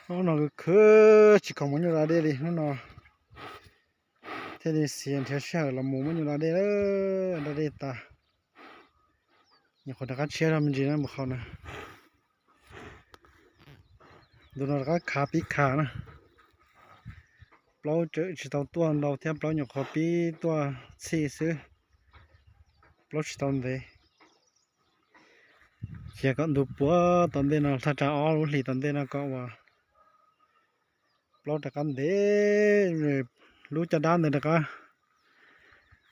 Hnub no khwv khwv tsis khoom mus nyuj da dej li, hnub no thiaj li xiav nrhiav sij hawm los mus muab nyuj da dej, da dej tas. Nyuam qhuav rov qab tshiab zog me ntsis na mus qhov na. Ntu no rov qab khav pib khav na. Plaub tsawm tsis tau tuaj ntau thiab, plaub nyuam qhuav pib tuaj txhij xwb, plaub tsis tau ntev. Cia kom ntu puav tom ntej no thaj tsam ob lub hlis tom ntej no kom uas plaub rov qab ntev, lub caj dab ntawd rov qab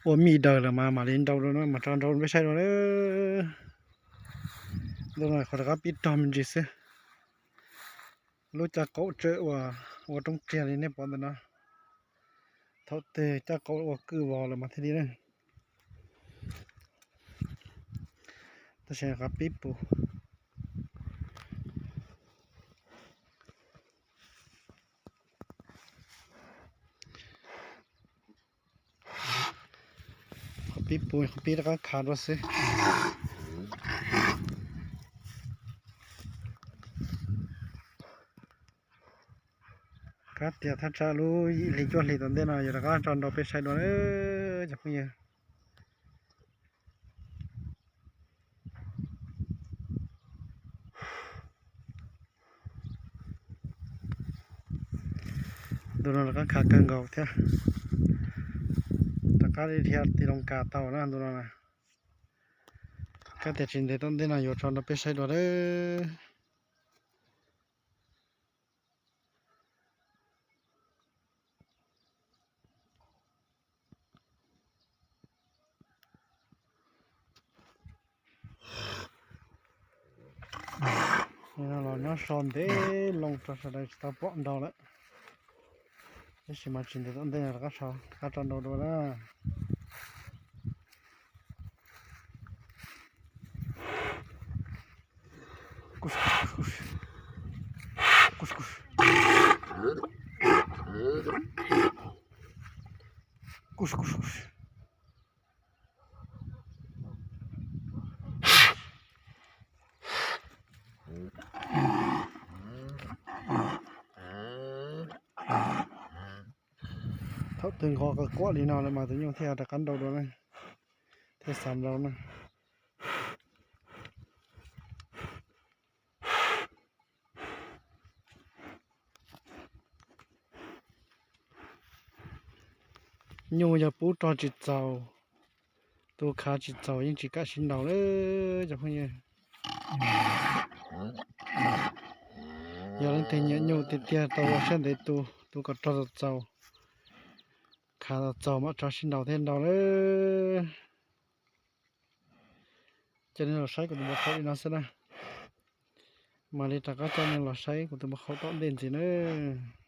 ua mij daws lawm mas mam li nrau rau no mas tso nrau peb saib dua. Ntu no qhov rov qab pib rog me ntsis xwb. Lub caj qaum tsawm uas ua roob tsiag li nej pom ntawm no, thaum twg caj qaum ua kwj vos lawm mas thiaj li na. Tab sis qhov pib pus, qhov pib pus, qhov pib rov qab khav dua xwb. Kab tias thaj tsam lub yim hli cuaj hlis tom ntej no yuav rov qab tso nrau peb saib dua cov phooj ywg. Ntu no rov qab khav kawg nkaus thiab, rov qab li dhia ti loo kas tau na ntu no na. Kab tias tsis ntev tom ntej no yuav tso nrau peb saib dua lawm. Los nyob so ntev loo tso sawv daws tsis tau pom nrau lawm. Tab sis mas tsis ntev tom ntej rov qab tso nrau dua na. Thaum twg nqos quaj li no lawm mas tus nyuj thiaj rov qab nrau dua na, thiaj xav nrau na. Nyuj yog pub rog tsis txaus, tus khav tsis txaus yeej tsis kam sib nraus lawm cov phooj ywg. Yog leej twg nyiam nyuj tiag tiag tau ua siab ntev tu, tu kom rog txaus txaus, khav txaus txaus mam tso sib nraus thiaj nraus lawm. Ces nej los saib kuv tus npau qhauv li no xwb na. Mam li rov qab coj nej los saib kuv tus npau qhauv tom ntej ntxiv nawb.